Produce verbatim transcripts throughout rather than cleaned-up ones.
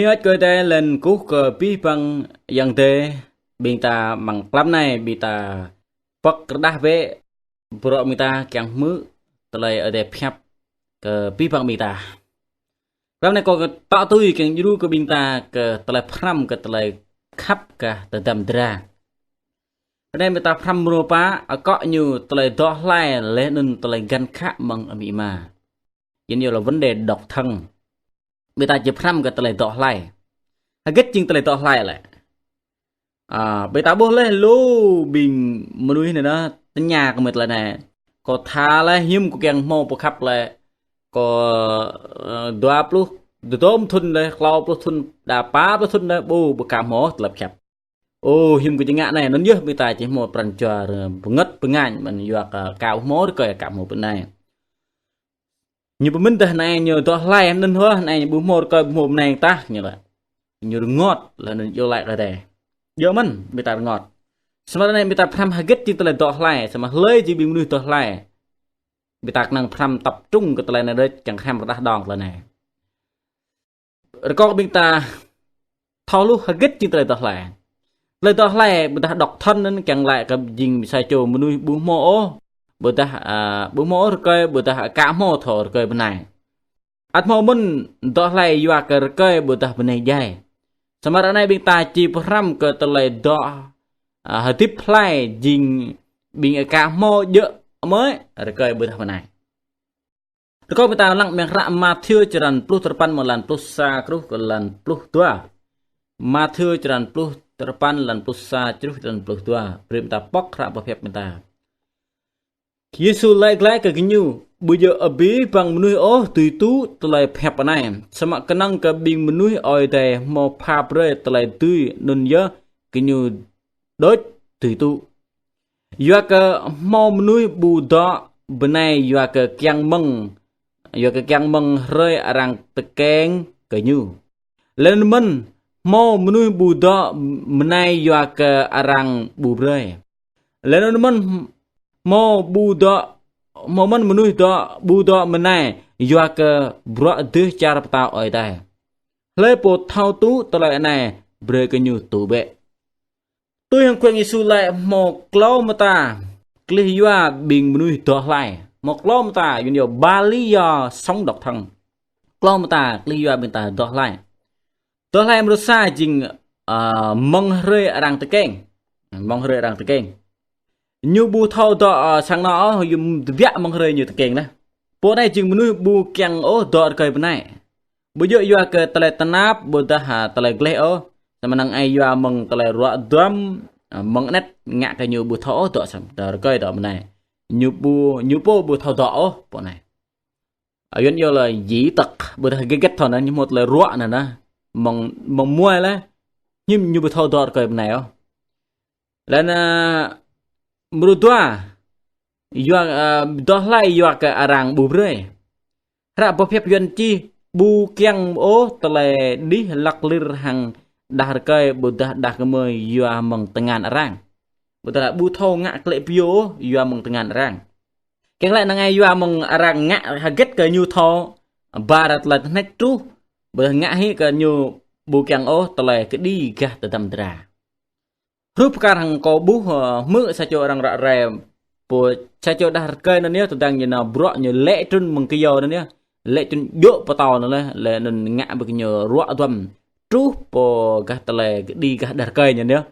Ñu ăt kơ tơlơi lĕn kơkuh kơ abih bang yang tê, ƀing ta amăng klăm anai, ƀing ta pŏk rơđah bĕ, bruă ƀing ta kiăng hmư̆ tơlơi Ơi Adai pơhiăp kơ abih bang ƀing ta. Klăm anai kâo kơ tŏ tui kiăng djru kơ ƀing ta kơ tơlơi pơhrăm kơ tơlơi khăp gah tơdăm dra. Kơ anai ƀing ta pơhrăm mrô pă, akŏ ñu tơlơi dŏ hlai laih anŭn tơlơi găn khă mơ̆ng amĭ ama. Yua anŭn yơh lĕ vấn đề độc thân. Ƀing ta či pơhrăm kơ tơlơi dŏ hlai. Hơget jing tơlơi dŏ hlai lĕ? A, ƀing ta ƀuh laih lu ƀing mơnuih anai nă, tơña kơ mơ̆ tơlơi anai. Kâo tha laih hiư̆m kâo kiăng hmâo pơkhăp lĕ. Kâo, ơ, dua pluh, dua dôm thŭn laih, klâo pluh thŭn, đa pă pluh thŭn laih, ƀu, ƀu ka hmâo tơlơi pơkhăp. Ô, hiư̆m kâo či ngă anai, anŭn yơh ƀing ta či hmâo pran jua rơ-, bơngơ̆t bơngañ, mơ̆n yua kơ ka hmâo rơkơi ka hmâo bơnai. Ñu pơmĭn tơdah anai ñu dŏ hlai anŭn hŏ, anai ñu ƀu hmâo rơkơi ƀu hmâo bơnai tah ñu lĕ. Ñu rơngot, laih anŭn iâu laĭ kơ Ơi Adai. Yua mơ̆n, ƀing ta rơngot. Samơ̆ anai ƀing ta pơhrăm hơget jing tơlơi dŏ hlai, samơ̆ hlơi jing ƀing mơnuih dŏ hlai. Ƀing ta kơnơ̆ng pơhrăm tập trung kơ tơlơi anai đôč, kiăng pơhrăm rơđah đong tơlơi anai. Rơkâo ƀing ta thâo hluh hơget jing tơlơi dŏ hlai. Tơlơi dŏ hlai ƀôdah độc thân anŭn kiăng laĭ kơ jing sa čô mơnuih ƀu hmâo ôh, ƀôdah, a, ƀu hmâo ôh rơkơi ƀôdah ka hmâo thâo rơkơi bơnai. Ăt hmâo mơ̆n dŏ hlai yua kơ rơkơi ƀôdah bơnai djai. Samơ̆ ră anai ƀing ta či pơhrăm kơ tơlơi dŏ, a, hơdip hlai jing ƀing ka hmâo djơ̆ mơ̆ rơkơi ƀôdah bơnai. Rơkâo ƀing ta lăng mơ̆ng hră Mathiơ črăn pluh tơpăn mơ̆ng lan pluh sa truh kơ lan pluh dua. Mathiơ črăn pluh tơpăn lan pluh sa truh lan pluh dua. Brơi ƀing ta pŏk hră pơhiăp ƀing ta. Yêsu laĭ glaĭ kơ gơñu: Ƀu djơ̆ abih bang mơnuih ôh dưi tŭ tơlơi pơhiăp anai, samơ̆ kơnơ̆ng kơ ƀing mơnuih Ơi Adai hmâo pha brơi tơlơi dưi anŭn yơh gơñu đôč dưi tŭ. Yua kơ hmâo mơnuih ƀu dŏ bơnai yua kơ kiăng mơ̆ng, yua kơ kiăng mơ̆ng hrơi arăng tơkeng kơ ñu. Laih anŭn mơ̆n hmâo mơnuih ƀu dŏ bơnai yua kơ arăng ƀu brơi. Laih anŭn mơ̆n hmâo ƀu dŏ, hmâo mơ̆n mơnuih dŏ, ƀu dŏ bơnai yua kơ bruă dêh čar pơtao Ơi Adai. Hlơi pô thâo tŭ tơlơi anai, brơi kơ ñu tŭ bĕ. Tui hăng Khua Yang Yêsu laĭ hmâo klâo mơta klih yua ƀing mơnuih dŏ hlai. Hmâo klâo mơta, yua anŭn yơh ba lý do sống độc thân. Klâo mơta klih yua ƀing ta dŏ hlai. Dŏ hlai mrô sa jing, a, mơ̆ng hrơi arăng tơkeng. Mơ̆ng hrơi arăng tơkeng. Ñu ƀu thâo dŏ, a, sang anŏ ôh, yua tơbiă mơ̆ng hrơi ñu tơkeng nă. Pô anai jing mơnuih ƀu kiăng ôh dŏ rơkơi bơnai. Ƀu djơ̆ yua kơ tơlơi tơnap, ƀôdah, a, tơlơi gleh ôh. Samơ̆ năng ai yua mơ̆ng tơlơi ruă duăm, a, mơ̆ng anet ngă kơ ñu ƀu thâo ôh dŏ sang, dŏ rơkơi dŏ bơnai. Ñu ƀu, ñu pô ƀu thâo dŏ ôh, pô anai. A, yua anŭn yơh lĕ dị tật, ƀôdah hơget hơget thâo nă, ñu hmâo tơlơi ruă nă nă. Mơ̆ng, mơ̆ng muai lĕ, ñu, ñu ƀu thâo dŏ rơkơi bơnai ôh. Laih anŭn, a, mrô dua, yua, a, dŏ hlai yua kơ arăng ƀu brơi. Hră pơhiăp Yuan čih ƀu kiăng ôh tơlơi đih lăk lir hăng đah rơkơi ƀôdah đah kơmơi yua mơ̆ng tơngan arăng. Ƀôdah lĕ ƀu thâo ngă klĕ pioh ôh yua mơ̆ng tơngan arăng. Kiăng laĭ năng ai yua mơ̆ng arăng ngă hơget kơ ñu thâo, ba ră tơlơi tơhneč truh, ƀôdah ngă hĭ kơ ñu ƀu kiăng ôh tơlơi kơđi gah tơdăm dra. Hrup kar hăng kâo ƀuh, ơ, hmư̆ sa čô arăng ră ruai, pô sa čô đah rơkơi anŭn yơh, tơdang ñu nao bruă ñu lĕ trŭn mơ̆ng kơyâo anŭn yơh, lĕ trŭn djơ̆ pơtâo anŭn laih, laih anŭn ngă ƀơi kơ ñu ruă duăm truh pơ gah tơlơi kơđi gah đah rơkơi anŭn yơh.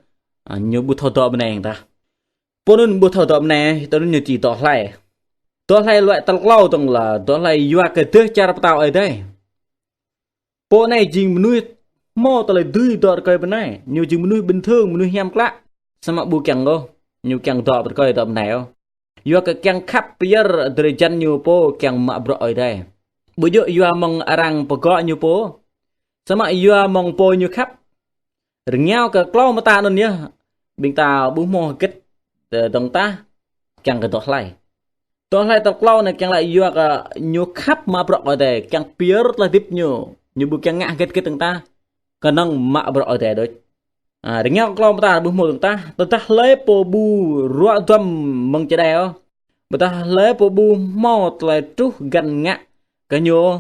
A, ñu ƀu thâo dŏ bơnai tah. Pô anŭn ƀu thâo dŏ bơnai, tui anŭn ñu či dŏ hlai. Dŏ hlai luai tal klâo dơ̆ng lĕ, dŏ hlai yua kơ dêh čar pơtao Ơi Adai. Pô anai jing mơnuih hmâo tơlơi dưi dŏ rơkơi bơnai. Ñu jing mơnuih bình thường, mơnuih hiam klă. Samơ̆ ƀu kiăng ôh, ñu kiăng dŏ rơkơi dŏ bơnai ôh. Yua kơ kiăng khăp pơyơr drơi jăn ñu pô kiăng mă bruă Ơi Adai. Ƀu djơ̆ yua mơ̆ng arăng pơgŏ ñu pô. Samơ̆ yua mơ̆ng pô ñu khăp. Rơngiao kơ klâo mơta anŭn yơh, ƀing ta ƀu hmâo hơget, ơ, dơ̆ng tah, kiăng kơ dŏ hlai. Dŏ hlai tal klâo anai kiăng laĭ yua kơ ñu khăp mă bruă Ơi Adai, kiăng pơyơr tơlơi hơdip ñu, ñu ƀu kiăng ngă hơget hơget dơ̆ng tah, kơnơ̆ng mă bruă Ơi Adai đôč. A, rơngiao kơ klâo mơta ƀu hmâo dơ̆ng tah, tơdah hlơi pô ƀu ruă duăm mơ̆ng čơđai ôh, ƀôdah hlơi pô ƀu hmâo tơlơi truh găn ngă kơ ñu,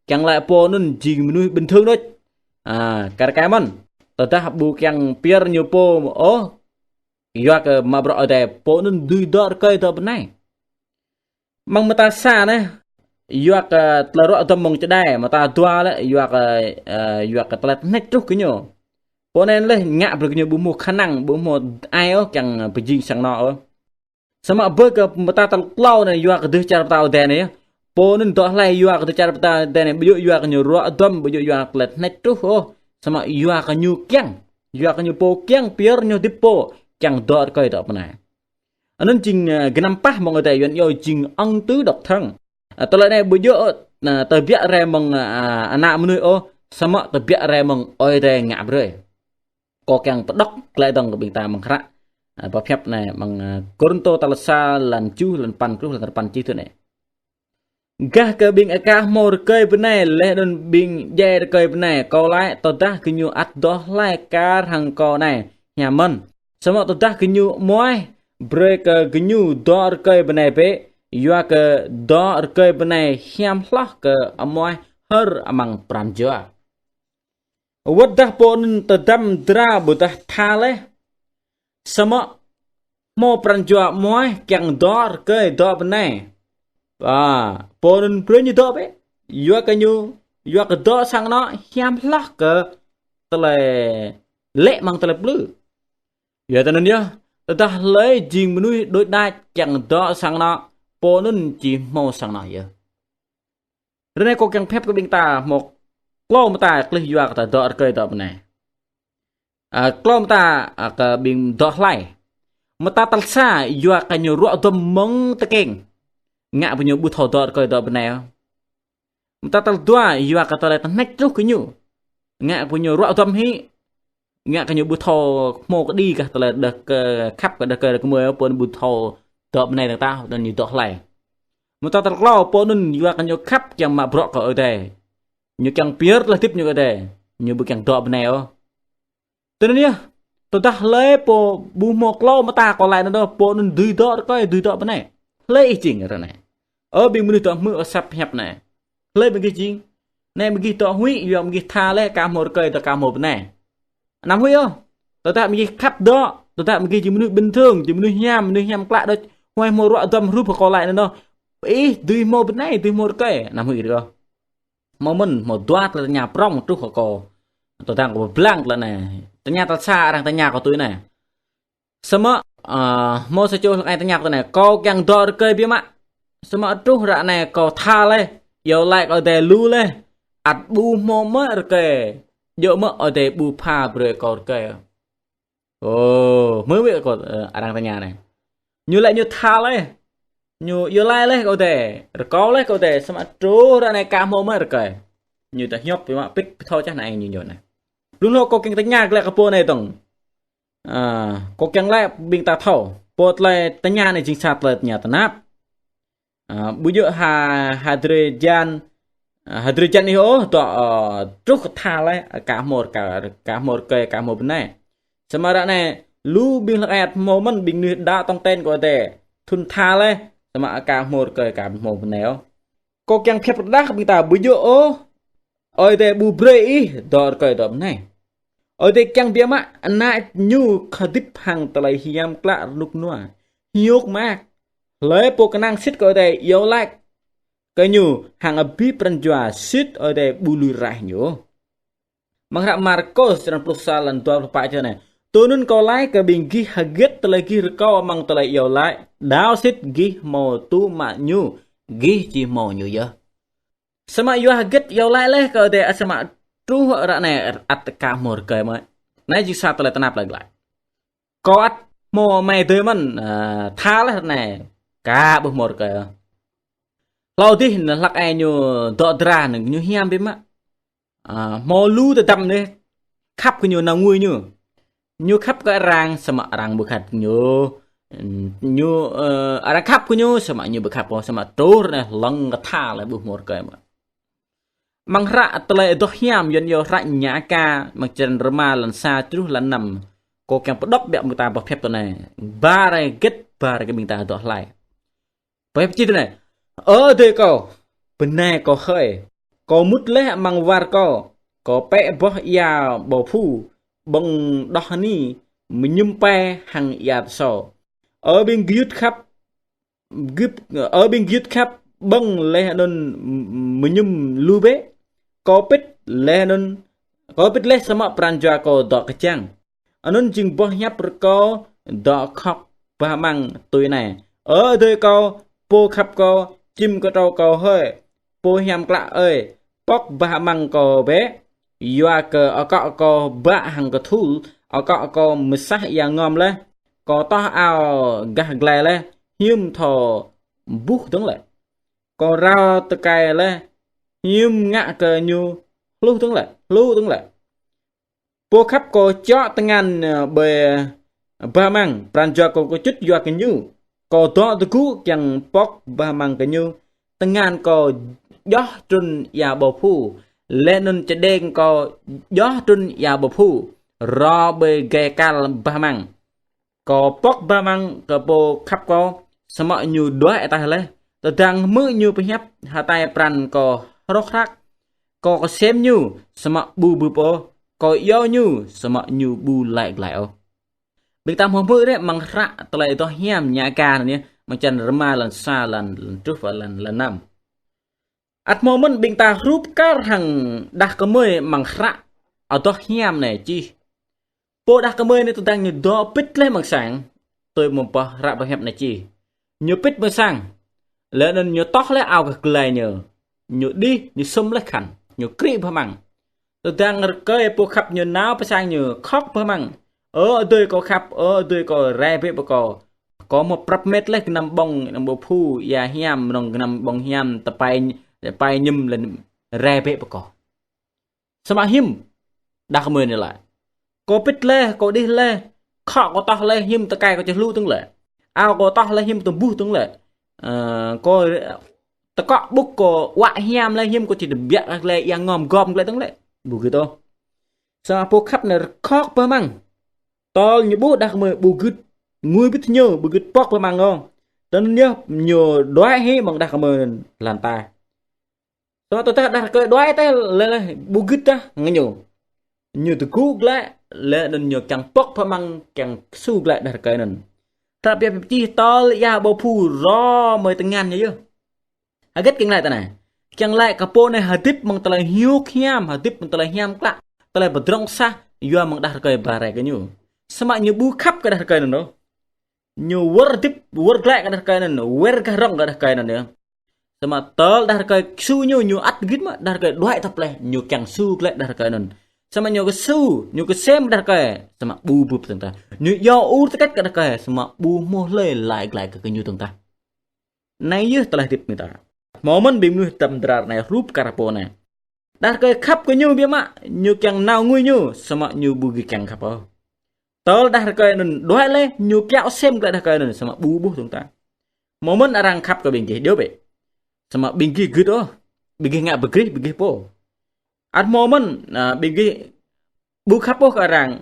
kiăng laĭ pô anŭn jing mơnuih bình thường đôč. A, kar kaĭ mơ̆n. Tơdah ƀu kiăng pơyơr ñu pô ôh, yua kơ mă bruă Ơi Adai, pô anŭn dưi dŏ rơkơi dŏ bơnai. Mơ̆ng mơta sa anai, yua kơ tơlơi ruă duăm mơ̆ng čơđai, mơta dua lĕ, yua kơ, ơ, yua kơ tơlơi tơhneč truh kơ ñu. Pô anai lĕ ngă brơi kơ ñu ƀu hmâo khả năng, ƀu hmâo ai ôh kiăng pơjing sang anŏ ôh. Samơ̆ ƀơi kơ mơta tal klâo anai yua kơ dêh čar pơtao Ơi Adai anai yơh. Pô anŭn dŏ hlai yua kơ dêh čar pơtao Ơi Adai anai, ƀu djơ̆ yua kơ ñu ruă duăm, ƀu djơ̆ yua kơ tơlơi tơhneč truh ôh. Samơ̆ yua kơ ñu kiăng, yua kơ ñu pô kiăng pơyơr ñu hơdip pô, kiăng dŏ rơkơi dŏ bơnai. Anŭn jing, ơ, gơnam pah mơ̆ng Ơi Adai, Yuan iâu jing ông tứ độc thân. Ơ, tơlơi anai ƀu djơ̆, ơ, tơbiă rai mơ̆ng, ơ, ană mơnuih ôh, samơ̆ tơbiă rai mơ̆ng Ơi Adai ngă brơi. Kâo kiăng pơđŏk glaĭ dơ̆ng kơ ƀing ta mơ̆ng hră, ơ, pơhiăp anai mơ̆ng, ơ, Kôrintô tal sa, lan tơjuh, lan păn truh lan păn čih tui anai. Gah kơ ƀing aka hmâo rơkơi bơnai, laih anŭn ƀing djai rơkơi bơnai, kâo laĭ tơdah gơñu ăt dŏ hlai kar hăng kâo anai, hiam mơ̆n. Samơ̆ tơdah gơñu amoaih, brơi kơ gơñu dŏ rơkơi bơnai bĕ, yua kơ dŏ rơkơi bơnai hiam hloh kơ amoaih hơr amăng pran jua. Wơ̆t dah pô anŭn tơdăm dra ƀôdah tha laih, samơ̆ hmâo pran jua amoaih kiăng dŏ rơkơi dŏ bơnai. A, pô anŭn brơi ñu dŏ bĕ. Yua kơ ñu, yua kơ dŏ sang anŏ hiam hloh kơ tơlơi lê̆ amăng tơlơi plư. Yua tui anŭn yơh, tơdah hlơi jing mơnuih đôč đač kiăng dŏ sang anŏ, pô anŭn či hmâo sang anŏ yơh. Ră anai kâo kiăng pơhiăp kơ ƀing ta hmâo klâo mơta klih yua kơ ta dŏ rơkơi dŏ bơnai. A, klâo mơta, a, kơ ƀing dŏ hlai. Mơta tal sa yua kơ ñu ruă duăm mơ̆ng tơkeng. Ngă brơi ñu ƀu thâo dŏ rơkơi dŏ bơnai. Mơta tal dua yua kơ tơlơi tơhneč truh kơ ñu. Ngă brơi ñu ruă duăm hĭ. Ngă kơ ñu ƀu thâo hmâo kơđi kah tơlơi đah kơ khăp kơ đah kơ đah kơmơi pô anŭn ƀu thâo dŏ bơnai dơ̆ng tah, anŭn ñu dŏ hlai. Mơta tal klâo pô anŭn yua kơ ñu khăp kiăng mă bruă kơ Ơi Adai. Ñu kiăng pơyơr tơlơi hơdip ñu kơ Ơi Adai. Ñu ƀu kiăng dŏ bơnai ôh. Tui anŭn yơh, tơdah hlơi pô ƀu hmâo klâo mơta kâo laĭ anŭn ôh, pô anŭn dưi dŏ rơkơi, dưi dŏ bơnai. Hlơi ih jing ră anai? Ơ ƀing mơnuih dŏ hmư̆ ơ asăp pơhiăp anai. Hlơi ƀing gih jing? Anai ƀing gih dŏ huĭ, yua ƀing gih tha laih, aka hmâo rơkơi, aka hmâo bơnai. Anăm huĭ ôh. Tơdah ƀing gih khăp dŏ, tơdah ƀing gih jing mơnuih bình thường, jing mơnuih hiam, mơnuih hiam klă đôč, huai hmâo ruă duăm hrup kâo laĭ anŭn ôh, ih dưi hmâo bơnai, dưi hmâo rơkơi. Anăm huĭ rơgoh. Hmâo mơ̆n, hmâo dua tơlơi tơña prŏng truh kơ kâo. Tơdang kâo pơblang tơlơi anai. Tơña tal sa arăng tơña kâo tui anai. Samơ̆, ơ, hmâo sa čô hlăk ai tơña kâo tui anai. Kâo kiăng dŏ rơkơi biă mă. Samơ̆ truh ră anai kâo tha laih. Iâu laĭ kơ Ơi Adai lu laih. Ăt ƀu hmâo mơ̆ rơkơi. Djơ̆ mơ̆ Ơi Adai ƀu pha brơi kâo rơkơi. Ơ, hmư̆ wơ̆t kâo, ơ, arăng tơña anai. Ñu laĭ ñu tha laih. Ñu iâu laĭ laih kơ Ơi Adai. Rơkâo laih kơ Ơi Adai. Samơ̆ truh ră anai aka hmâo mơ̆ rơkơi. Ñu ta hiăp biă mă pĭt pơthâo čah anai ñu ñu anai. Blung hlâo kâo kiăng tơña glaĭ kơ pô anai dơ̆ng. A, kâo kiăng laĭ ƀing ta thâo. Pô tơlơi tơña anai jing sa tơlơi tơña tơnap. A, ƀu djơ̆ ha, ha drơi jan, a, ha drơi jan ih ôh, dŏ, ơ, truh kơ tha laih, aka hmâo rơkơi, aka hmâo rơkơi, aka hmâo bơnai. Samơ̆ ră anai, lu ƀing hlăk ai ăt hmâo mơ̆n ƀing mơnuih đaŏ tong ten kơ Ơi Adai. Thŭn tha laih, samơ̆ aka hmâo rơkơi, aka hmâo bơnai ôh. Kâo kiăng pơhiăp rơđah kơ ƀing ta ƀu djơ̆ ôh. Ơi Adai ƀu brơi ih dŏ rơkơi dŏ bơnai. Ơi Adai kiăng biă mă ană ñu hơdip hăng tơlơi hiam klă rơnŭk rơnua. Hiôk mơak. Hlơi pô kơnang sĭt kơ Ơi Adai iâu laĭ kơ ñu hăng abih pran jua sĭt Ơi Adai ƀu lui raih ñu. Amăng hră Markôs črăn pluh sa lan dua pluh pă čih anai. Tui anŭn kâo laĭ kơ ƀing gih hơget tơlơi gih rơkâo amăng tơlơi iâu laĭ. Đaŏ sĭt gih hmâo tŭ mă ñu, gih či hmâo ñu yơh. Samơ̆ yua hơget iâu laĭ laih kơ Ơi Adai samơ̆ truh ră anai ăt aka hmâo rơkơi mơ̆. Anai jing sa tơlơi tơnap laih glaĭ. Kâo ăt hmâo amai adơi mơ̆n, ơ, tha laih ră anai. Aka ƀu hmâo rơkơi. Hlâo adih anŭn hlăk ai ñu dŏ dra anŭn ñu hiam biă mă. A, hmâo lu tơdăm anai. Khăp kơ ñu nao ngui ñu. Ñu khăp kơ arăng samơ̆ arăng ƀu khăp kơ ñu. Ñu, ơ, arăng khăp kơ ñu samơ̆ ñu ƀu khăp kơ, samơ̆ truh ră anai hlŏng kơ tha laih ƀu hmâo rơkơi mơ̆. Amăng hră tơlơi adoh hiam Yuan iâu hră Nhã Ca, amăng črăn rơma lan sa truh lan năm. Kâo kiăng pơđŏk biă mơ̆ng ta pơhiăp tui anai. Ba rai hơget, ba rai kơ ƀing ta dŏ hlai. Pơhiăp čih tui anai. Ơ adơi kâo, bơnai kâo hơi. Kâo mŭt laih amăng war kâo. Kâo pĕ boh ia ƀâo phu, ƀơ̆ng đoh ni, mơñum pe hăng ia tơsâo. Ơ ƀing gơyut khăp, gưp, ơ ƀing gơyut khăp, ƀơ̆ng laih anŭn mơñum lu bĕ. Kâo pĭt laih anŭn, kâo pĭt laih samơ̆ pran jua kâo dŏ kơjang. Anŭn jing boh hiăp rơkâo dŏ khŏk bah amăng tui anai: Ơ adơi kâo, pô khăp kâo, čim kơtrâo kâo hơi, pô hiam klă ơi, pŏk bah amăng kâo bĕ, yua kơ akŏ kâo bă hăng kơthul, akŏ kâo mơsah ia ngŏm laih, kâo toh ao gah glai laih, hiư̆m thâo buh dơ̆ng lĕ. Kâo rao tơkai laih, hiư̆m ngă kơ ñu hluh dơ̆ng lĕ, hluh dơ̆ng lĕ. Pô khăp kâo čŏ tơngan, ơ, ƀơi bah amăng, pran jua kâo kơčŭt yua kơ ñu. Kâo dŏ tơgŭ kiăng pŏk bah amăng kơ ñu. Tơngan kâo djŏh trŭn ia ƀâo phu, laih anŭn čơđeng kâo djŏ trŭn ia ƀâo phu, rŏ ƀơi gai kal bah amăng. Kâo pŏk bah amăng kơ pô khăp kâo, samơ̆ ñu đuaĭ ataih laih. Tơdang hmư̆ ñu pơhiăp, hơtai pran kâo hrŏk hrăk. Kâo kơsem ñu, samơ̆ ƀu bưp ôh. Kâo iâu ñu, samơ̆ ñu ƀu laĭ glaĭ ôh. Ƀing ta hmâo hmư̆ rĕ amăng hră tơlơi adoh hiam ñă kar anai, amăng črăn rơma, lan sa, lan, lan truh pơ lan, lan năm. Ăt hmâo mơ̆n ƀing ta hrup kar hăng đah kơmơi amăng hră adoh hiam anai čih. Pô đah kơmơi anai tơdang ñu dŏ pĭt laih amăng sang, tui mơ̆ng boh hră boh hiăp anai čih. Ñu pĭt amăng sang, laih anŭn ñu toh laih ao gah glai ñu. Ñu đih, ñu sŭm laih khăn, ñu krĭ bah amăng. Tơdang rơkơi pô khăp ñu nao pơ sang ñu khŏk bah amăng: Ơ adơi kâo khăp, ơ adơi kâo, rai bĕ pơ kâo. Kâo hmâo prăp met laih gơnam ƀơ̆ng, gơnam ƀâo phu, ia hiam, mơnơ̆ng gơnam ƀơ̆ng hiam, tơpai, tơpai mơñum laih, rai bĕ pơ kâo. Samơ̆ hiư̆m đah kơmơi anai laĭ: Kâo pĭt laih, kâo đih laih, khŏk kâo toh laih, hiư̆m tơkai kâo či hluh dơ̆ng lĕ. Ao kâo toh laih, hiư̆m tơbuh dơ̆ng lĕ. Ơ, kâo tơkŏ ƀŭk kâo wă hiam laih, hiư̆m kâo či tơbiă gah glai ia ngŏm gŏm glaĭ dơ̆ng lĕ. Ƀu git ôh. Samơ̆ pô khăp anai rơkhŏk bah amăng. Tơl ñu ƀuh đah kơmơi ƀu git ngui bĭt ñu, ƀu git pŏk bah amăng ôh. Tơl anŭn yơh ñu đuaĭ hĭ mơ̆ng đah kơmơi anŭn lăn ataih. Samơ̆ tơdah đah rơkơi đuaĭ ataih laih, laih ƀu git tah ngă ñu. Ñu tơgŭ glaĭ, laih anŭn ñu kiăng pŏk bah amăng, kiăng kơsu glaĭ đah rơkơi anŭn. Hră pơhiăp čih tơl ia ƀâo phu rŏ mơi tơngan ñu yơh. Hơget kiăng laĭ tui anai? Kiăng laĭ kơ pô anai hơdip mơ̆ng tơlơi hiôk hiam, hơdip mơ̆ng tơlơi hiam klă, tơlơi pơdrŏng sah, yua mơ̆ng đah rơkơi ba rai kơ ñu. Samơ̆ ñu ƀu khăp kơ đah rơkơi anŭn ôh. Ñu wơr hơdip, wơr glaĭ kơ đah rơkơi anŭn, wơr gah rŏng kơ đah rơkơi anŭn yơh. Samơ̆ tơl đah rơkơi kơsu ñu, ñu ăt git mơ̆, đah rơkơi đuaĭ tơp laih, ñu kiăng kơsu glaĭ đah rơkơi anŭn. Samơ̆ ñu kơsu, ñu kơsem đah rơkơi, samơ̆ ƀu bưp dơ̆ng tah. Ñu iâu ur tơkĕt kơ đah rơkơi, samơ̆ ƀu hmâo hlơi laĭ glaĭ kơ, kơ ñu dơ̆ng tah. Anai yơh tơlơi hơdip ƀing ta. Hmâo mơ̆n ƀing mơnuih tơm drar anai hrup kar pô anai. Đah rơkơi khăp kơ ñu biă mă, ñu kiăng nao ngui ñu, samơ̆ ñu ƀu git kiăng khăp ôh. Tơl đah rơkơi anŭn đuaĭ laih, ñu kiaŏ sem glaĭ đah rơkơi anŭn, samơ̆ ƀu ƀuh dơ̆ng tah. Hmâo mơ̆n arăng khăp kơ ƀing gih, điêu bĕ. Samơ̆ ƀing gih git ôh, ƀing gih ngă pơgrih ƀing gih pô. Ăt hmâo mơ̆n, ơ, ƀing gih ƀu khăp ôh kơ arăng.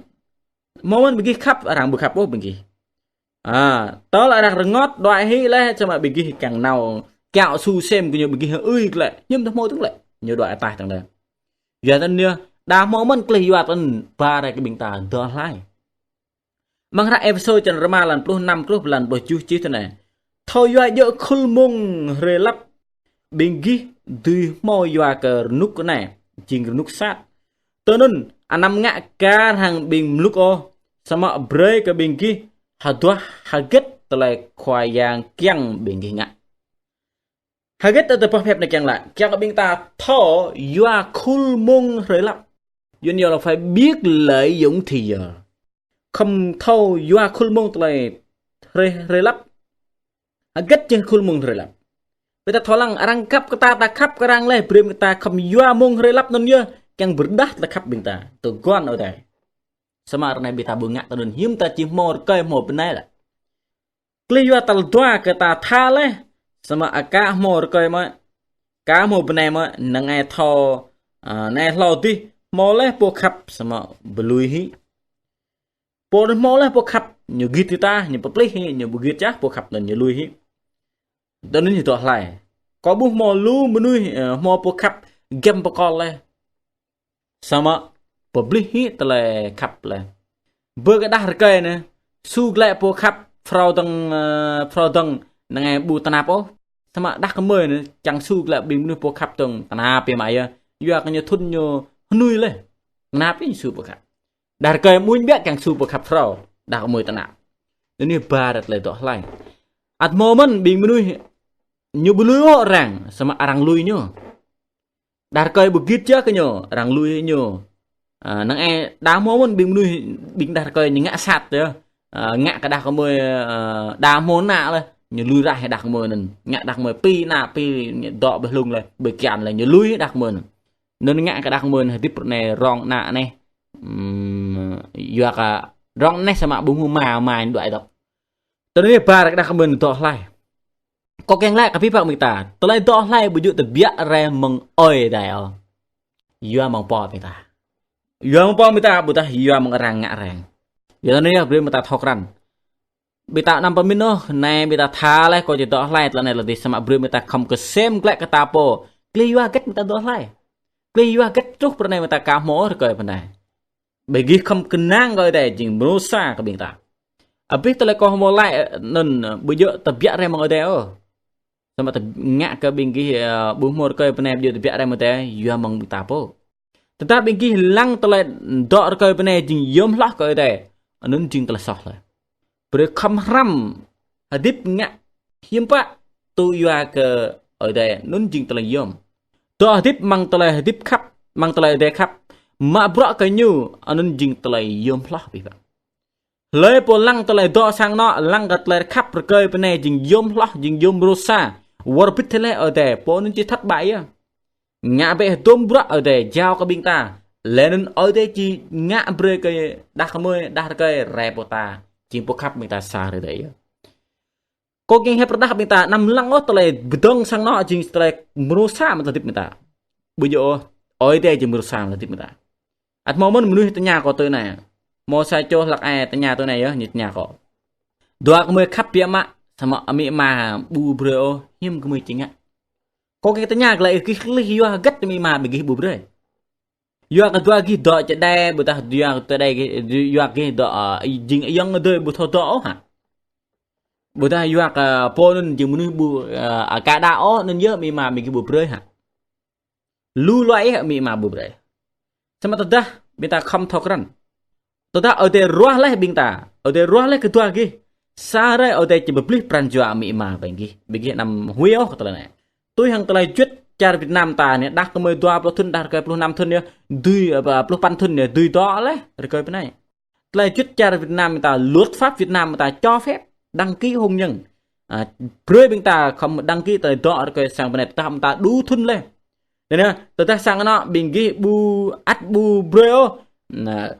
Hmâo mơ̆n ƀing gih khăp, arăng ƀu khăp ôh ƀing gih. Ơ, tơl arăng rơngot đuaĭ hĭ laih, samơ̆ ƀing gih kiăng nao kiaŏ su sem kơ ñu, ƀing gih ơi glaĭ, hiư̆m tơhmô dơ̆ng lĕ. Ñu đuaĭ ataih dơ̆ng lĕ. Yua tơl anŭn yơh, đah hmâo mơ̆n klih yua tơl ba rai kơ ƀing ta dŏ hlai. Amăng hră Êphêsô črăn rơma, lan pluh năm truh pơ lan pluh tơjuh čih tui anai: Thâo yua djơ̆ khul mông hrơi lăp, ƀing gih dưi hmâo yua kơ rơnŭk anai, jing rơnŭk sat. Tui anŭn, anăm ngă kar hăng ƀing mlŭk ôh, samơ̆ brơi kơ ƀing gih hơduah hơget tơlơi Khua Yang kiăng ƀing gih ngă. Hơget tơlơi boh hiăp anai kiăng laĭ? Kiăng ƀing ta thâo yua khul mông hrơi lăp. Yuan yơh là phải biết lợi dụng thì giờ. Khŏm thâo yua khul mông tơlơi hrơi, hrơi lăp. Hơget jing khul mông hrơi lăp? Ƀing ta thâo lăng arăng khăp kơ ta, ta khăp kơ arăng laih, brơi kơ ta khŏm yua mông hrơi lăp anŭn yơh, kiăng pơrơđah tơlơi khăp ƀing ta. Tơguan ôh adơi. Samơ̆ ră anai ƀing ta ƀu ngă tui anŭn, hiư̆m ta či hmâo rơkơi hmâo bơnai lĕ. Klih yua tal dua kơ ta tha laih, samơ̆ aka hmâo rơkơi mơ̆, aka hmâo bơnai mơ̆, năng ai thâo, ơ, năng ai hlâo dih, hmâo laih pô khăp samơ̆ ƀu lui hĭ. Pô anŭn hmâo laih pô khăp, ñu git tah, ñu pơplih hĭ, ñu ƀu git čah, pô khăp anŭn ñu lui hĭ. Tui anŭn ñu dŏ hlai. Kâo ƀuh hmâo lu mơnuih, ơ, hmâo pô khăp giăm pơkŏl laih. Samơ̆ pơblih hĭ tơlơi khăp lĕ. Bơ kơ đah rơkơi anai, su glaĭ pô khăp phrâo dơ̆ng, ơ, phrâo dơ̆ng năng ai ƀu tơnap ôh. Samơ̆ đah kơmơi anai, čang su glaĭ ƀing mơnuih pô khăp dơ̆ng tơnap biă mă yơh. Yua kơ ñu thŭn ñu hơnui lĕ. Tơnap ih su pô khăp. Đah rơkơi mơ̆ng biă kiăng su pô khăp phrâo, đah kơmơi tơnap. Anai ba ră tơlơi dŏ hlai. Ăt hmâo mơ̆n ƀing mơnuih ñu ƀu lui ôh arăng, samơ̆ arăng lui ñu. Đah rơkơi ƀu git jă kơ ñu, arăng lui ñu. Ă, năng ai đa hmâo mơ̆n ƀing mơnuih, ƀing đah rơkơi ñu ngă sat yơh. Ă, ngă kơ đah kơmơi, ă, đa hmâo ană lĕ, ñu lui rah đah kơmơi anŭn. Ngă đah kơmơi pi ană pi, ñu dŏ ƀơi hlung lĕ, ƀơi kian lĕ, ñu lui đah kơmơi anŭn. Anŭn ngă kơ đah kơmơi anŭn hơdip ră anai rŏng ană anai. Ưm, yua kơ rŏng anai samơ̆ ƀu hmâo ama, ama ñu đuaĭ dŏ. Tui anŭn ba ră kơ đah kơmơi anŭn dŏ hlai. Kâo kiăng laĭ kơ abih bang ƀing ta, tơlơi dŏ hlai ƀu djơ̆ tơbiă rai mơ̆ng Ơi Adai ôh. Yua mơ̆ng pô ƀing ta. Yua mơ̆ng pô ƀing ta, ƀôdah yua mơ̆ng arăng ngă arăng. Yua anŭn yơh brơi ƀing ta thâo krăn. Ƀing ta anăm pơmĭn ôh, anai ƀing ta tha laih kâo či dŏ hlai tơlơi anai tơlơi adih, samơ̆ brơi ƀing ta khŏm kơsem glaĭ kơ ta pô. Klih yua hơget ƀing ta dŏ hlai. Klih yua hơget truh pơ anai ƀing ta ka hmâo rơkơi pơ anai. Ƀing gih khŏm kơnang kơ Ơi Adai jing mrô sa kơ ƀing ta. Abih tơlơi kâo hmâo laĭ, ơ, anŭn, ơ, ƀu djơ̆ tơbiă rai mơ̆ng Ơi Adai ôh. Samơ̆ tơ-, ngă kơ ƀing gih, ơ, ƀu hmâo rơkơi pơ anai ƀu djơ̆ tơbiă rai mơ̆ng Ơi Adai, yua mơ̆ng ƀing ta pô. Tơdah ƀing gih lăng tơlơi dŏ rơkơi pơ anai jing yôm hloh kơ Ơi Adai, anŭn jing tơlơi soh lĕ. Brơi khŏm hrăm hơdip ngă hiư̆m pă tui yua kơ Ơi Adai, anŭn jing tơlơi yôm. Dŏ hơdip mơ̆ng tơlơi hơdip khăp, mơ̆ng tơlơi Ơi Adai khăp, mă bruă kơ ñu, anŭn jing tơlơi yôm hloh abih bang. Hlơi pô lăng tơlơi dŏ sang anŏ, lăng kơ tơlơi khăp rơkơi pơ anai jing yôm hloh, jing yôm mrô sa, wơr bĭt tơlơi Ơi Adai, pô anŭn či thất bại yơh. Ngă bĕ hơdôm bruă Ơi Adai jao kơ ƀing ta. Laih anŭn Ơi Adai či ngă brơi kơ đah kơmơi, đah rơkơi rai pô ta. Jing pô khăp ƀing ta sa rơdêh yơh. Kâo kiăng hiăp rơđah ƀing ta anăm lăng ôh tơlơi pơdơ̆ng sang anŏ jing tơlơi mrô sa amăng tơlơi hơdip ƀing ta. Ƀu djơ̆ ôh, Ơi Adai jing mrô sa amăng tơlơi hơdip ƀing ta. Ăt hmâo mơ̆n mơnuih tơña kâo tui anai. Hmâo sa čô hlăk ai tơña tui anai yơh, ñu tơña kâo. Dua kơmơi khăp biă mă, samơ̆ amĭ ama ƀu brơi ôh, hiư̆m gơmơi či ngă. Kâo kiăng tơña glaĭ gih klih yua hơget amĭ ama ƀing gih ƀu brơi. Yua kơ dua gih dŏ čơđai, ƀôdah yua kơ čơđai gih, yua gih dŏ, ơ, jing ayŏng adơi ƀu thâo dŏ ôh hă. Ƀôdah yua kơ pô anŭn jing mơnuih ƀu, ơ, aka đaŏ ôh, anŭn yơh amĭ ama ƀing gih ƀu brơi hă. Lu luai yơh amĭ ama ƀu brơi. Samơ̆ tơdah ƀing ta khŏm thâo krăn. Tơdah Ơi Adai ruah laih ƀing ta, Ơi Adai ruah laih kơ dua gih. Sa hrơi Ơi Adai či pơblih pran jua amĭ ama ƀing gih. Ƀing gih anăm huĭ ôh kơ tơlơi anai. Tui hăng tơlơi juăt čar Việt Nam ta anai, đah kơmơi dua pluh thŭn, đah rơkơi pluh năm thŭn yơh, dưi, ơ, pluh păn thŭn yơh, dưi dŏ laih rơkơi pơ anai. Tơlơi juăt čar Việt Nam ta, luật pháp Việt Nam ta cho phép đăng ký hôn nhân. Ă, brơi ƀing ta khŏm đăng ký tơlơi dŏ rơkơi sang pơ anai, tơdah ta đủ thŭn laih. Anŭn yơh, tơdah sang anŏ ƀing gih ƀu ăt ƀu brơi ôh. Anai,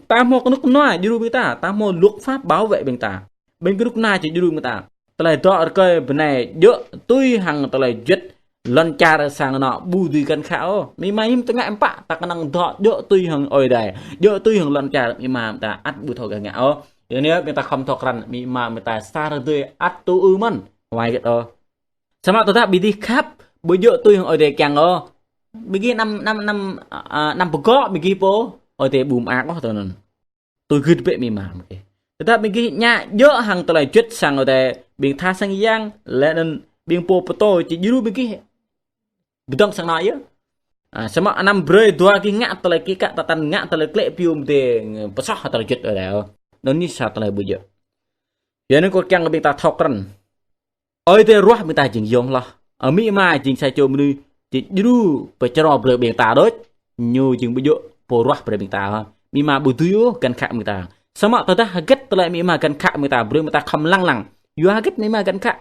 ta hmâo kơnuk kơna djru ƀing ta, ta hmâo luật pháp bảo vệ ƀing ta. Ƀing kơnuk kơna či djru ƀing ta. Tơlơi dŏ rơkơi pơ anai djơ̆ tui hăng tơlơi juăt lŏn čar sang anŏ ƀu dưi găn khă ôh. Amĭ ama hiư̆m tơngă ƀing pă, ta kơnơ̆ng dŏ djơ̆ tui hăng Ơi Adai. Djơ̆ tui hăng lŏn čar amĭ ama ta ăt ƀu thâo gah ngă ôh. Yua anai ƀing ta khŏm thâo krăn amĭ ama ta sa rơdêh ăt tŭ ư mơ̆n. Wai hơget ôh. Samơ̆ tơdah ƀing gih khăp, ƀu djơ̆ tui hăng Ơi Adai kiăng ôh. Ƀing gih anăm, anăm, anăm, ă, anăm pơgŏ ƀing gih pô, Ơi Adai ƀu mơak ôh tui anŭn. Tui gưt bĕ amĭ ama ƀing gih. Tơdah ƀing gih ngă djơ̆ hăng tơlơi juăt sang Ơi Adai, ƀing tha sang yang, laih anŭn ƀing pô pơtô či djru ƀing gih pơdơ̆ng sang anŏ yơh. Ă, samơ̆ anăm brơi dua gih ngă tơlơi kikă tơtăn, ngă tơlơi klĕ piu mơdê, pơsoh tơlơi juăt Ơi Adai ôh. Anŭn anai sa tơlơi ƀu djơ̆. Yua anŭn kâo kiăng kơ ƀing ta thâo krăn. Ơi Adai ruah ƀing ta jing yôm hloh. Amĭ ama jing sa čô mơnuih či djru pơčrâo brơi ƀing ta đôč. Ñu jing ƀu djơ̆ pô ruah brơi ƀing ta. Amĭ ama ƀu dưi ôh găn khă ƀing ta. Samơ̆ tơdah hơget tơlơi amĭ ama găn khă ƀing ta, brơi ƀing ta khŏm lăng lăng. Yua hơget amĭ ama găn khă.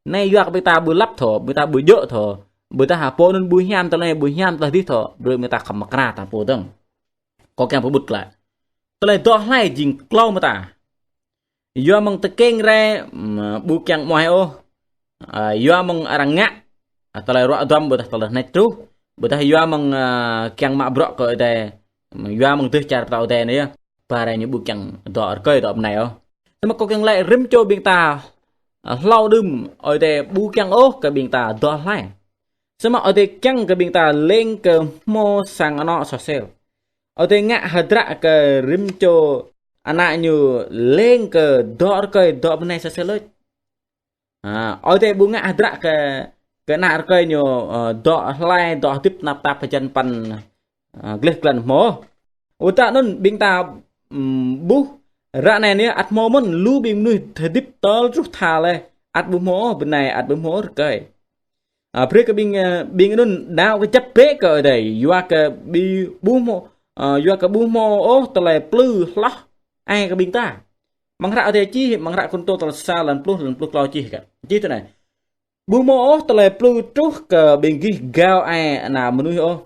Anai yua kơ ƀing ta ƀu lăp thâo, ƀing ta ƀu djơ̆ thâo. Ƀôdah pô anŭn ƀu hiam tơlơi, ƀu hiam tơlơi adih thâo. Brơi ƀing ta khŏm mơkra ta pô dơ̆ng. Kâo kiăng pơƀut glaĭ. Tơlơi dŏ hlai jing klâo mơta. Yua mơ̆ng tơkeng rai, ưm, ƀu kiăng mơai ôh. Ă, yua mơ̆ng arăng ngă, ă, tơlơi ruă duăm ƀôdah tơlơi hneč truh. Ƀôdah yua mơ̆ng, ă, kiăng mă bruă kơ Ơi Adai. Yua mơ̆ng dêh čar pơtao Ơi Adai anai yơh. Ba rai ñu ƀu kiăng dŏ rơkơi dŏ bơnai ôh. Samơ̆ kâo kiăng laĭ rĭm čô ƀing ta, ă, hlâo đưm Ơi Adai ƀu kiăng ôh kơ ƀing ta dŏ hlai. Samơ̆ Ơi Adai kiăng kơ ƀing ta lêng kơ hmâo sang anŏ soh sel. Ơi Adai ngă hơdră kơ rĭm čô ană ñu lêng kơ dŏ rơkơi, dŏ bơnai sa sel lôč. Ha, Ơi Adai ƀu ngă hơdră kơ, kơ ană rơkơi ñu, ơ, dŏ hlai, dŏ hơdip tơnap tap hơjăn păn, ơ, gleh glan hmâo. Ƀôdah anŭn ƀing ta, ưm, ƀuh, ră anai anai ăt hmâo mơ̆n lu ƀing mơnuih hơdip tơl truh tha laih, ăt ƀu hmâo bơnai, ăt ƀu hmâo rơkơi. Ơ, brơi kơ ƀing, ơ, ƀing anŭn đaŏ kơjăp bĕ kơ Ơi Adai, yua kơ ƀu, ƀu hmâo, ơ, yua kơ ƀu hmâo ôh tơlơi plư hloh ai kơ ƀing ta. Amăng hră Ơi Adai čih, amăng hră Kôrintô tal sa, lăn pluh, lăn pluh klâo čih kơ. Čih tui anai. Ƀu hmâo ôh tơlơi plư truh kơ ƀing gih gao ai nao mơnuih ôh.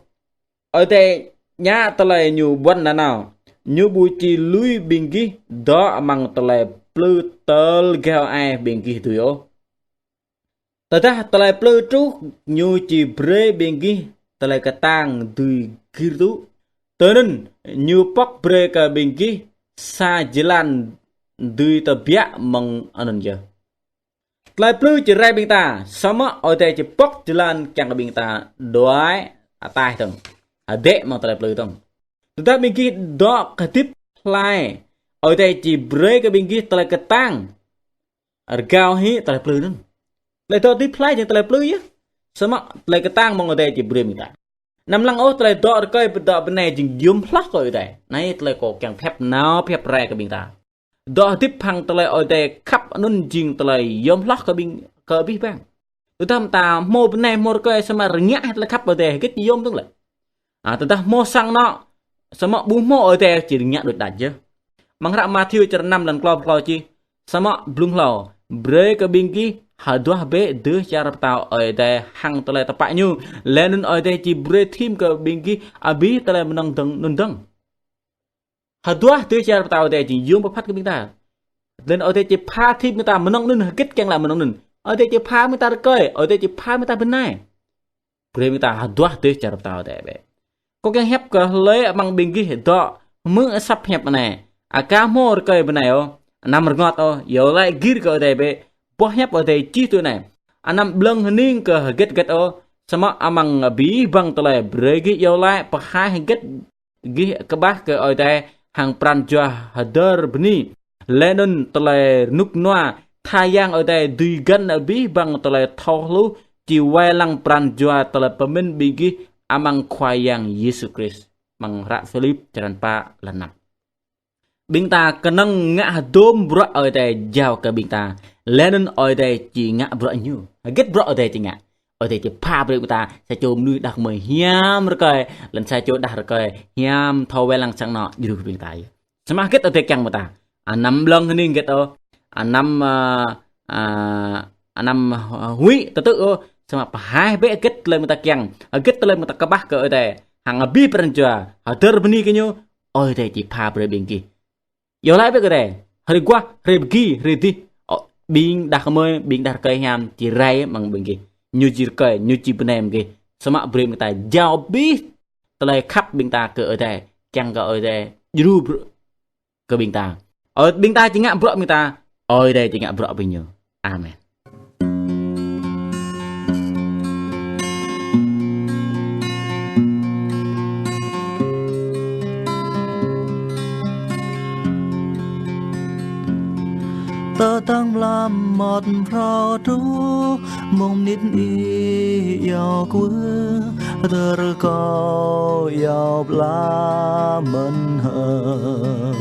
Ơi Adai ngă tơlơi ñu ƀuăn nanao. Ñu ƀu či lui ƀing gih dŏ amăng tơlơi plư tơl gao ai ƀing gih dưi ôh. Tơdah tơlơi plư truh, ñu či brơi ƀing gih tơlơi kơtang dưi gir tŭ. Tui anŭn, ñu pŏk brơi kơ ƀing gih sa jơlan dưi tơbiă mơ̆ng anŭn yơh. Tơlơi plư či rai ƀing ta, samơ̆ Ơi Adai či pŏk jơlan kiăng kơ ƀing ta đuaĭ ataih dơ̆ng. Hơdĕ mơ̆ng tơlơi plư dơ̆ng. Tơdah ƀing gih dŏ hơdip hlai, Ơi Adai či brơi kơ ƀing gih tơlơi kơtang. Rơgao hĭ tơlơi plư anŭn. Tơlơi dŏ hơdip hlai jing tơlơi plư yơh. Samơ̆ tơlơi kơtang mơ̆ng Ơi Adai či brơi ƀing ta. Anăm lăng ôh tơlơi dŏ rơkơi, dŏ bơnai jing yôm hloh kơ Ơi Adai. Anai tơlơi kâo kiăng pơhiăp nao pơhiăp rai kơ ƀing ta. Dŏ hơdip hăng tơlơi Ơi Adai khăp anŭn jing tơlơi yôm hloh kơ ƀing, kơ abih bang. Tơdah ta hmâo bơnai hmâo rơkơi samơ̆ rơngiă hĭ tơlơi khăp Ơi Adai, hơget či yôm dơ̆ng lĕ. A, tơdah hmâo sang anŏ, samơ̆ ƀu hmâo Ơi Adai či rơngiă đôč đač yơh. Amăng hră Mathiơ črăn năm lăn klâo pluh klâo čih. Samơ̆ blung hlâo, brơi kơ ƀing gih hơduah bĕ dêh čar pơtao Ơi Adai hăng tơlơi tơpă ñu, laih anŭn Ơi Adai či brơi thim kơ ƀing gih abih tơlơi mơnơ̆ng dơ̆ng, anŭn dơ̆ng. Hơduah dêh čar pơtao Ơi Adai jing yôm pơphat kơ ƀing ta. Laih anŭn Ơi Adai či pha thim ƀing ta mơnơ̆ng anŭn, hơget kiăng lă mơnơ̆ng anŭn. Ơi Adai či pha ƀing ta rơkơi, Ơi Adai či pha ƀing ta bơnai. Brơi ƀing ta hơduah dêh čar pơtao Ơi Adai bĕ. Kâo kiăng pơhiăp kơ hlơi amăng ƀing gih dŏ hmư̆ asăp pơhiăp anai. Aka hmâo rơkơi bơnai ôh, anăm rơngot ôh, iâu laĭ gir kơ Ơi Adai bĕ. Boh hiăp Ơi Adai čih tui anai. Anăm ƀlơ̆ng hơning kơ hơget hơget ôh, samơ̆ amăng abih bang tơlơi brơi gih iâu laĭ pơhaih hơget gih kơƀah kơ Ơi Adai hăng pran jua hơdơr bơni. Laih anŭn tơlơi rơnŭk rơnua, tha yang Ơi Adai dưi găn abih bang tơlơi thâo hluh, či wai lăng pran jua tơlơi pơmĭn ƀing gih amăng Khua Yang Yêsu Krist. Amăng hră Philip črăn pă lăn năm. Ƀing ta kơnơ̆ng ngă hơdôm bruă Ơi Adai jao kơ ƀing ta, laih anŭn Ơi Adai či ngă bruă ñu. Hơget bruă Ơi Adai či ngă? Ơi Adai či pha brơi ƀing ta sa čô mơnuih đah kơmơi hiam rơkơi, laih anŭn sa čô đah rơkơi hiam thâo wai lăng sang anŏ djru kơ ƀing ta yơh. Samơ̆ hơget Ơi Adai kiăng ƀing ta? Anăm ƀlơ̆ng hơning hơget ôh. Anăm, a, a, anăm, a, huĭ tơtư̆ ôh. Samơ̆ pơhaih bĕ hơget tơlơi ƀing ta kiăng, hơget tơlơi ƀing ta kơƀah kơ Ơi Adai. Hăng abih pran jua hơdơr bơni kơ ñu, Ơi Adai či pha brơi ƀing gih. Iâu laĭ bĕ kơ Ơi Adai. Hrơi guah, hrơi pơgi, hrơi dih. Ơ, ƀing đah kơmơi, ƀing đah rơkơi hiam či rai amăng ƀing gih. Ñu či rơkơi, ñu či bơnai ƀing gih. Samơ̆ brơi ƀing ta jao abih tơlơi khăp ƀing ta kơ Ơi Adai. Kiăng kơ Ơi Adai djru bruă kơ ƀing ta. Ơ, ƀing ta či ngă bruă ƀing ta, Ơi Adai či ngă bruă ƀing ñu. Amen. Tơdang mlam mơmŏt phrâo truh, mông mơnit ih iâu kwưh, tơlơi kâo iâu pơala mơ̆n hơ̆.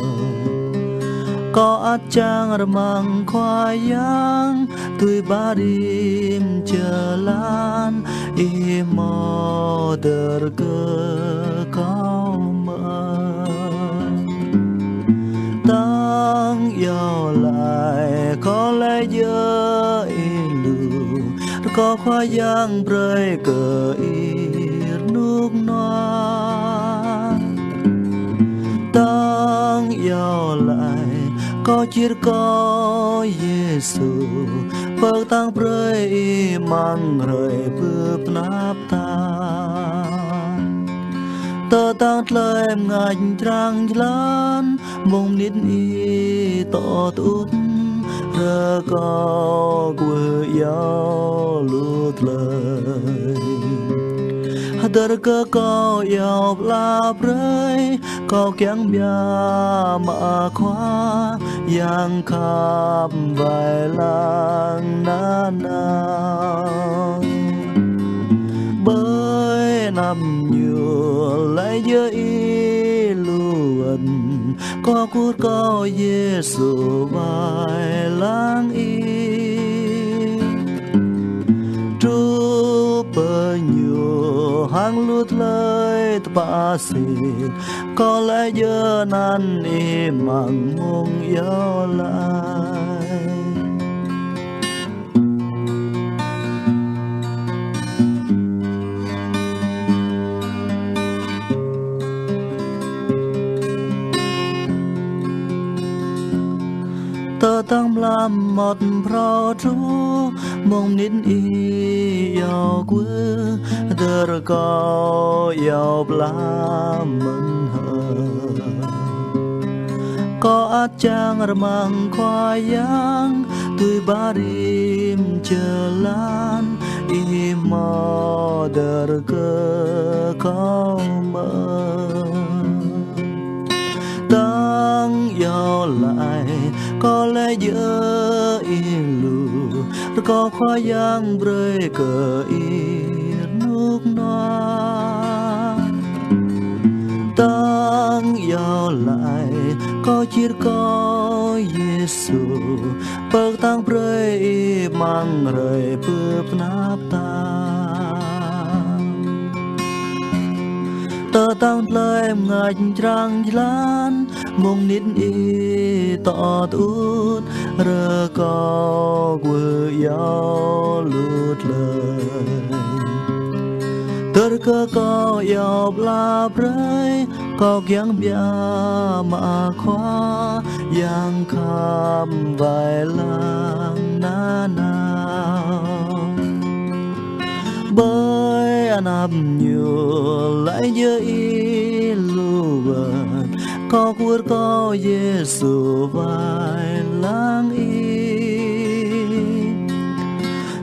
Kâo ăt čang rơmang Khua Yang, tui ba rĭm jơlan, ih hmâo tơlơi kơ kâo mơ̆n. Tơdang iâu laĭ kâo laĭ djơ̆ ih lu, rơkâo Khua Yang brơi kơ ih rơnŭk rơnua. Tơdang iâu laĭ kâo či rơkâo Yêsu, pơ̆k tang brơi ih amăng hrơi pơpơnap tap. Tơdang tơlơi mơngač črang jơlan, mông mơnit ih tŏ tŭ ŭt, rơkâo kwưh iâu lu tơlơi. Dơr kơ kâo iâu pla brơi, kâo kiăng biă mă Khua Yang khăp wai lăng nanao. Ƀơi anăp Ñu laĭ jơ̆ ih lu wơ̆t, kâo kwưh kơ Yêsu wai lăng ih. Truh pơ Ñu hăng lu tơlơi tơpă sĭt, kâo laĭ jơ̆ anăn ih amăng mông iâu laĭ. Tơdang mlam mơmŏt phrâo truh, mông mơnit ih iâu kwưh, dơr kâo iâu pla mơ̆n hơ̆. Kâo ăt čang rơmang Khua Yang, tui ba rĭm jơlan, ih hmâo dơr kơ kâo mơ̆n. Dang iâu laĭ, kâo laĭ jơ̆ ih lu, rơkâo Khua Yang brơi kơ ih rơnŭk rơnua. Dang iâu laĭ, kâo či rơkâo Yêsu, pơ̆k tang brơi ih amăng hrơi bưp tơnap tap. Tơdang tơlơi mơngač črang jơlan, mông mơnit ih tŏ tơŭt, rơkâo kwưh iâu lu tơlơi. Dơr kơ kâo iâu pla brơi, kâo kiăng biă mă Khua Yang khăp wai lăng nanao. Ƀơi anăp Ñu laĭ jơ̆ ih lu wơ̆t, kâo kwưh kơ Yêsu wai lăng ih.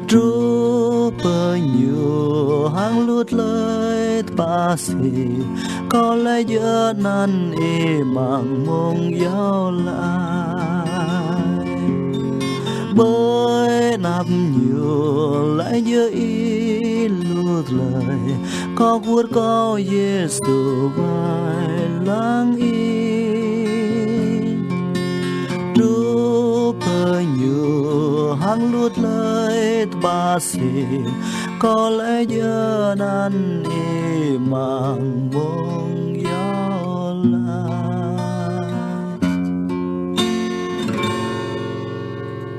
Truh pơ Ñu hăng lu tơlơi tơpă sĭt, kâo laĭ jơ̆ anăn ih amăng mông iâu laĭ. Ƀơi anăp Ñu laĭ jơ̆ ih lu tơlơi, kâo kwưh kơ Yêsu wai lăng ih. Truh pơ Ñu hăng lu tơlơi tơpă sĭt, kâo laĭ jơ̆ anăn ih amăng mông iâu laĭ.